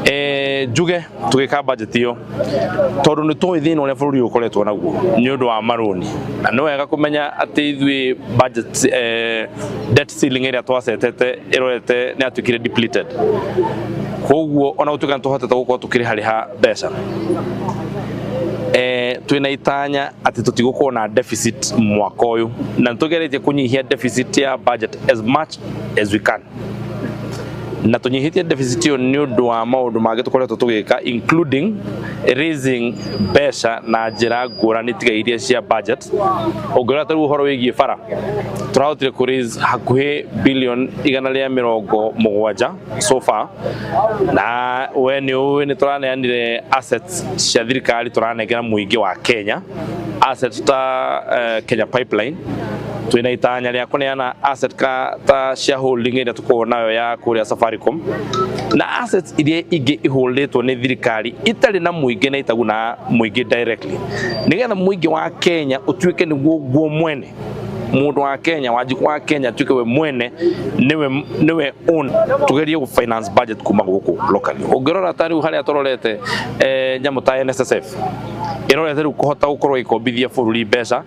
Njuge tũgĩka budget ĩyo tondũ nĩ tũĩ thĩna ũrĩa bũrũri ũyũ ũkoretwo naguo nĩ ũndũ wa marũni, na nĩ wega kũmenya atĩ ithuĩ budget, debt ceiling ĩrĩa twacetete ĩrorete nĩ yatuĩkire depleted. Koguo ona gũtuĩka nĩ tũhotete gũkorwo tũkĩrĩharĩha mbeca, twĩna itanya atĩ tũtigũkorwo na deficit mwaka ũyũ, na nĩ tũgeretie kũnyihia deficit ya budget as much as we can, na tũnyihĩtie deficit ĩyo nĩ ũndũ wa maũndũ mangĩ tũkoretwo tũgĩka, including raising mbeca na njĩra ngũrani tiga iria cia budget. Ũngĩrora ta rĩu ũhoro wĩgiĩ bara, tũrahotire kũ raise hakuhĩ bilioni 170 so far, na we nĩ ũĩ nĩ tũraneanire assets cia thirikari, tũranengera mũingĩ wa Kenya assets ta Kenya Pipeline. Twĩna itanya rĩa kũneana asset ka ta shareholding ĩrĩa tũkoragwo nayo ya kũrĩa Safaricom, na assets iria ingĩ iholdĩtwo nĩ thirikari itarĩ na mũingĩ na itaguna mũingĩ directly, nĩgetha mũingĩ wa Kenya ũtuĩke nĩguo guo mwene. Mũndũ wa Kenya, Wanjikũ wa Kenya, atuĩke we mwene nĩwe own. Tugerie gũ finance budget kuma gũkũ locally. Ũngĩrora ta rĩu harĩa tũrorete, nyamũ ta NSSF ĩrorete rĩu kũhota gũkorwo ĩkombithia bũrũri mbeca.